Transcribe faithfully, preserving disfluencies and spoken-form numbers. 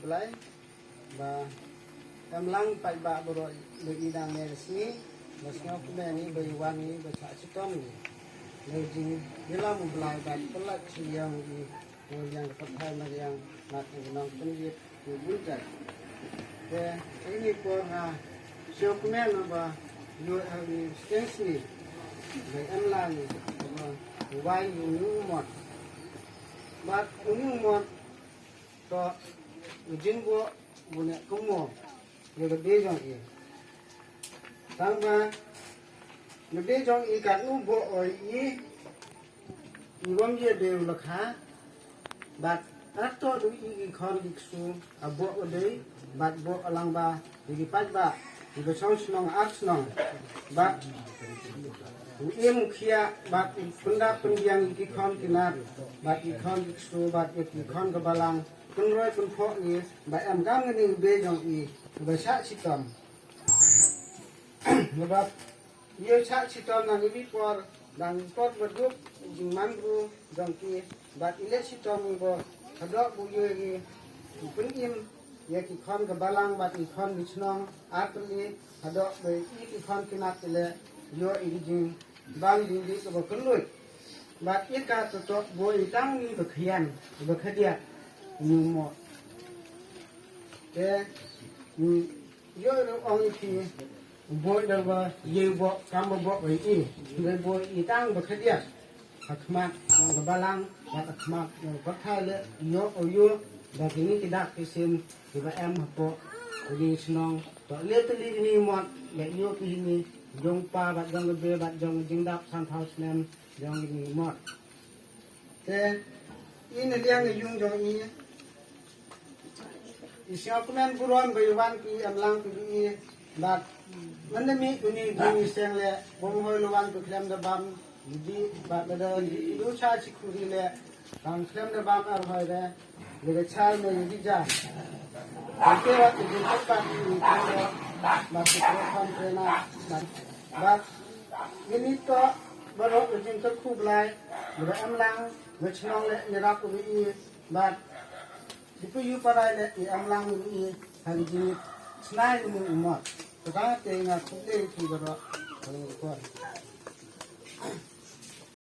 Blai ba em lang pat ba bro ba i dang ne sngi ba sngew kmen i ba i wan i ba cha chitom i. Lei jing ila mu blai ba pelat chi yang i mu yang ka thai ma yang mat ngi nong pen yip i bul jai. Te ini por ha sngew kmen ba yu ha ni steng sngi ba em lang i ba wai yu nu mot. Bat u nu mot to u jin bo bu ne kumo ye ga de jong i. Tang ba ne de jong i ka u bo oi i i wam ye de u lakha. Bat at to du i ki khon ki ksu a bo u de bat bo alang ba i ki pat ba i ka chong snong ar snong. Bat u im khia bat i punda pundiang i ki khon ki nar bat i khon ki ksu bat i ki khon ka balang. Pynroi pynpok i ba em kam ngani be jong i ba shah chitom. Ba ïa shah chitom nang i bi por dang por ba duk jingman ru jong ki bat i le chitom i bo hadok bu ïa i pynim ïa ki khon ka balang bat i khon ki chnong ar pynli hadok ba i ki khon ki nat i le ïoh i ki jing bam jingdih kaba kylluid. Bad ïa ka totok boi tang ni ba khrian ba khadiat ni mo. Te ïoh ru ong i ki boi da ba ye bo kam ba bo ba i. Ba boi i tang ba khadiat. Ha khmat nong ka balang ba ha khmat nong ka thai le ïoh o ïoh ba kini ki dak ki sim ki ba em hapo. Kini snong to le te li ni mot le ïoh ki ni jong pa bad jong ka be bad jong jingdap san thau snem jong ini mot. Te i ne liang i yung jong i i sio kmen buron ba i wan ki em lang ki i bad mende mi ini jong i seng le bom hoi lu wan ki klem da bam di bad da da du cha chi khuri le kan klem da bam ar hoi re. Ïa ka chal me ïa ka ja. Kan te wat ka jingkyrpad ïa ka ba ka kyrpad kyrpad na ba ba ïa ni to ba ro ka jingkyrkhu blai ba em lang ba chnong le ïa rap ka i ba di pu yu parai le ïa em lang ka i ha ka jing snai ni mot. Ka te nga khublei ki ba ro ka kor.